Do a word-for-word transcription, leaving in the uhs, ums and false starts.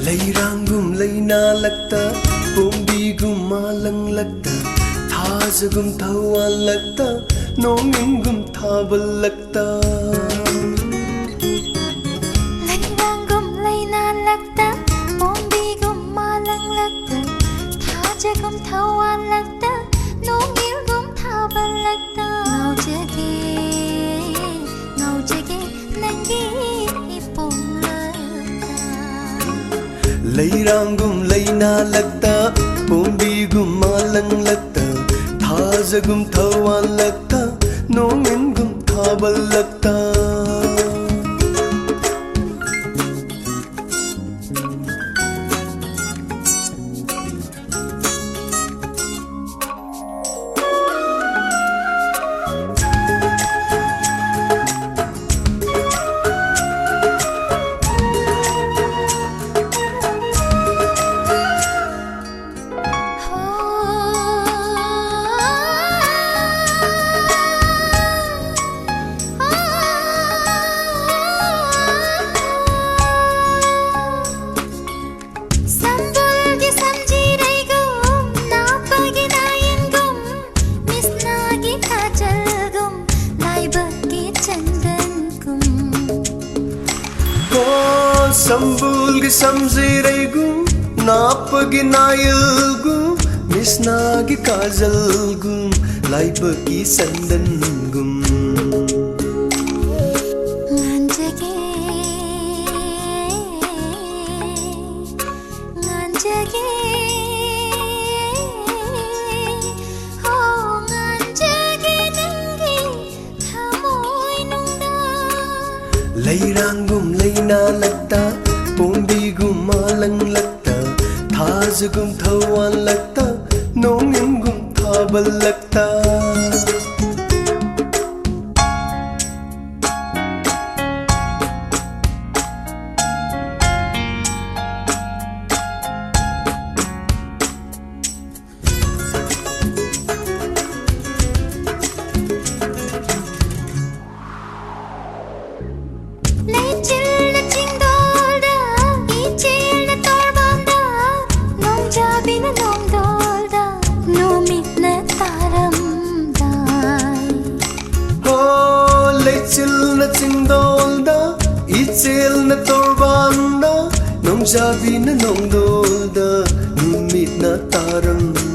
ꯂꯩꯔꯥꯡꯒꯨꯝ ꯂꯩꯅꯥꯂꯛꯇ, ꯄꯣꯝꯕꯤꯒꯨꯝ ꯃꯥꯂꯪꯂꯛꯇ, ꯊꯥꯖꯒꯨꯝ ꯊꯧꯋꯥꯜꯂꯛꯇ, ꯅꯣꯡꯏꯟꯒꯨꯝ ꯊꯥꯕꯜꯂꯛꯇ꯫ ꯂꯩꯔꯥꯡꯒꯨꯝ ꯂꯩꯅꯥꯂꯛꯇ, ꯄꯣꯝꯕꯤꯒꯨꯝ ꯃꯥꯂꯪꯂꯛꯇ, ꯊꯥꯖꯒꯨꯝ ꯊꯧꯋꯥꯜꯂꯛꯇ, ꯅꯣꯡꯏꯜꯒꯨꯝ ꯊꯥꯕꯜꯂꯛꯇ꯫ ꯉꯥꯎꯖꯒꯦ, ꯉꯥꯎꯖꯒꯦ ꯅꯪꯒꯤ ꯏꯄꯣꯝꯂꯛꯇ꯫ ꯂꯩꯔꯥꯡꯒꯨꯝ ꯂꯩꯅꯥꯂꯛꯇ, ꯄꯣꯝꯕꯤꯒꯨꯝ ꯃꯥꯂꯪꯂꯛꯇ, ꯊꯥꯖꯒꯨꯝ ꯊꯧꯋꯥꯜꯂꯛꯇ, ꯅꯣꯡꯏꯟꯒꯨꯝ ꯊꯥꯕꯜꯂꯛꯇ꯫ ꯁꯝꯕꯨꯜꯒꯤ ꯁꯝꯖꯤꯔꯩꯒꯨꯝ, ꯅꯥꯞꯄꯒꯤ ꯅꯥꯌꯟꯒꯨꯝ, ꯃꯤꯁꯅꯥꯒꯤ ꯀꯥꯖꯜꯒꯨꯝ, ꯂꯥꯏꯕꯛꯀꯤ ꯆꯟꯗꯟꯒꯨꯝ꯫ ꯍꯣ, ꯁꯝꯕꯨꯜꯒꯤ ꯁꯝꯖꯤꯔꯩꯒꯨꯝ, ꯅꯥꯞꯄꯒꯤ ꯅꯥꯌꯜꯒꯨꯝ, ꯃꯤꯁꯅꯥꯒꯤ ꯀꯥꯖꯜꯒꯨꯝ, ꯂꯥꯏꯕꯛꯀꯤ ꯆꯟꯗꯟꯒꯨꯝ꯫ ꯉꯥꯟꯖꯒꯦ, ꯉꯥꯟꯖꯒꯦ, ꯍꯣ, ꯉꯥꯟꯖꯒꯦ ꯅꯪꯒꯤ ꯊꯃꯣꯏꯅꯨꯡꯗ꯫ ꯂꯩꯔꯥꯡꯒꯨꯝ ꯂꯩꯅꯥꯂꯛꯇ, ꯄꯣꯝꯕꯤꯒꯨꯝ ꯃꯥꯂꯪꯂꯛꯇ, ꯊꯥꯖꯒꯨꯝ ꯊꯧꯋꯥꯜꯂꯛꯇ, ꯅꯣꯡꯏꯟꯒꯨꯝ ꯊꯥꯕꯜꯂꯛꯇ꯫ ꯂꯩꯆꯤꯜꯅ ꯆꯤꯡꯗꯣꯜꯗ, ꯏꯆꯦꯜꯅ ꯅꯣꯡꯖꯥꯕꯤꯅ ꯅꯣꯡꯗꯣꯜꯗ ꯅꯨꯃꯤꯠꯅ ꯇꯥꯔꯝꯃꯤ꯫